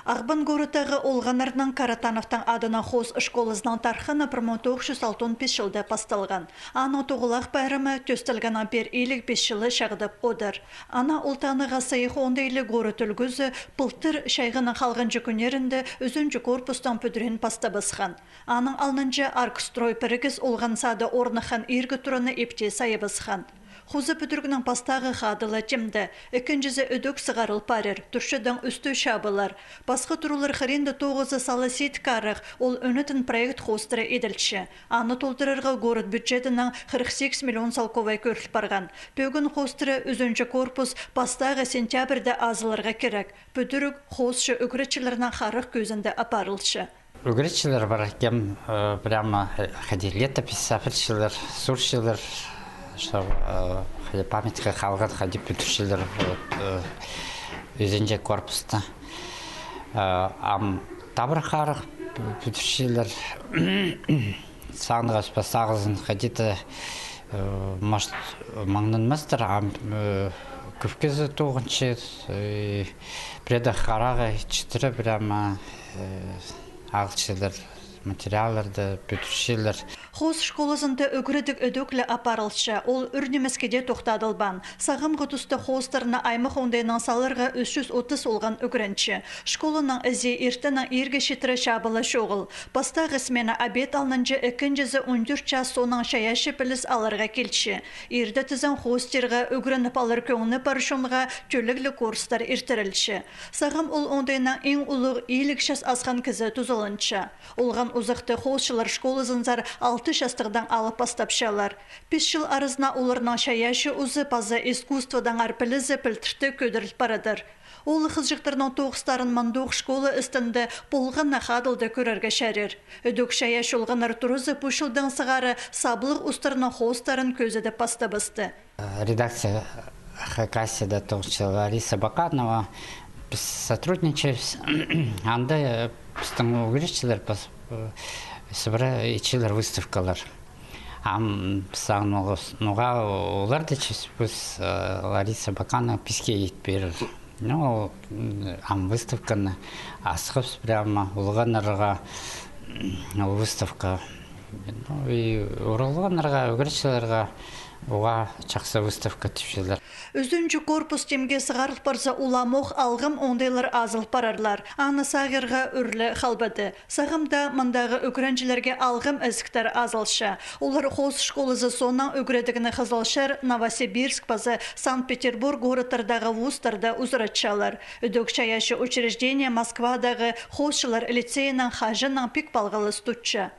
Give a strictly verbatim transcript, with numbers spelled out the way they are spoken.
Ағбан городтағы олғаннарның Каратановтың адынаң хоос школазының тархыны пір муң тоғыс чӱс алтон пис чылда пасталған. Аның тоғылах пайрамы тӧстелгеннең пеер илиг пис чылы чағдап одыр. Ана ол таныға сыйых оңдайлығ город ӱлгӱзі пылтыр чайғының халғанҷы кӱннерінде ӱзінҷі корпустаң пӱдірін пастабысхан. Аның алнынҷа Аркстрой пірігіс олған сада орныххан иргі тураны иптее сайабысхан. Хоза пӱдірігнің пастағы хадылы тимде, ікінҷізі ідӧк сығарыл парир, турчадаң ӱстӱ чабылар. Пасха туралар хыринда тоғызы сала сидік арах, ол ӧнетін проект хоостыра иділче. Аны толдырарға город бюджетінең хырых сигіс миллион салковай кӧріл парған. Пӧгін хоостыра ӱзінҷі корпус пастағы сентябрьде азыларға кирек. Пӱдіріг хоосчы ӱгретчілернің харах кӧзінде апарылча. Ӱгретчілер пар, кем, э, прямо, э, хайди летопись сабырчалар, сурчалар, что, э, хайди памятка халған, хайди пӱдірчелер, вот, э, ӱзінҷі корпусты. Э, ам табырах арах пӱдірчелер. Сағынғам, пастағызын хайди-да, э, может, маңнанмастар, ам, э, кӧп кізі тоғынча, э, пірее харағы читіре прямо, э, алчалар материалларны, пӱдірчелер. Хоос школазында ӱгредіг ідӧк ле апарылча, ол ӱр нимеске дее тохтадылбаан. Сағамғы туста хоостарны аймах оңдайынаң саларға ӱс чӱс отыс олған ӱгренче. Школаның ізі иртеннең иирге читіре чабыла чоғыл. Пастағы смена обед алнынҷа, ікінҷізі он тӧрт час соонаң чайаачы піліс аларға килче. Ирде тізең, хоостирға ӱгреніп алар кӧңні пар чонға тӧлігліг курстар иртірілче. Сағам ол оңдайынаң иң улуғ илиг час асхан кізі тузаланча. Олған узахта хоосчылар школазынзар алты частығдаң алып пастапчалар. Пис чыл аразына оларның чайаачы узы паза искусстводаңар пілізі пілдіртіг кӧдіріл парадыр. Оолах-хызыҷахтарның тоғыстарын мындох школа істінде полған на хадылда кӧрерге чарир. Ідӧк чайаачы олғаннар туразы пу чылдаң сығара саблығ устарның хоостарын кӧзідіп пастабысты. Редакция Хакасияда тоғынча Лариса Баканова. Піс сотрудничаем. Анда, э, пістің ӱгретчілер пас-, э, сыбыра итчелер выставкалар. Ам піс аны ноға оларды чіс, піс, э, Лариса Баканова піске ит пирер. Ну, ол, м, ам выставканы асхабыс прямо олғаннарға, м, ол выставка. Ну, и олғаннарға, ӱгретчілерге уғаа чахсы выставка тіпчелер. Ӱзінҷі корпус тимге сығарыл парза, уламох алғым оңдайлар азыл парарлар. Аны сағирға ӱр ле халбады. Сағамда мындағы ӱгренҷілерге алғым ізіктер азылча. Олар хоос школазы соонаң ӱгредігні Хызылчар, Новосибирск паза Санкт-Петербург городтардағы вузтарда узаратчалар. Ідӧк чайаачы учреждение Москвадағы хоосчылар лицейінің хаҷаннаң пик палғалыс тутча.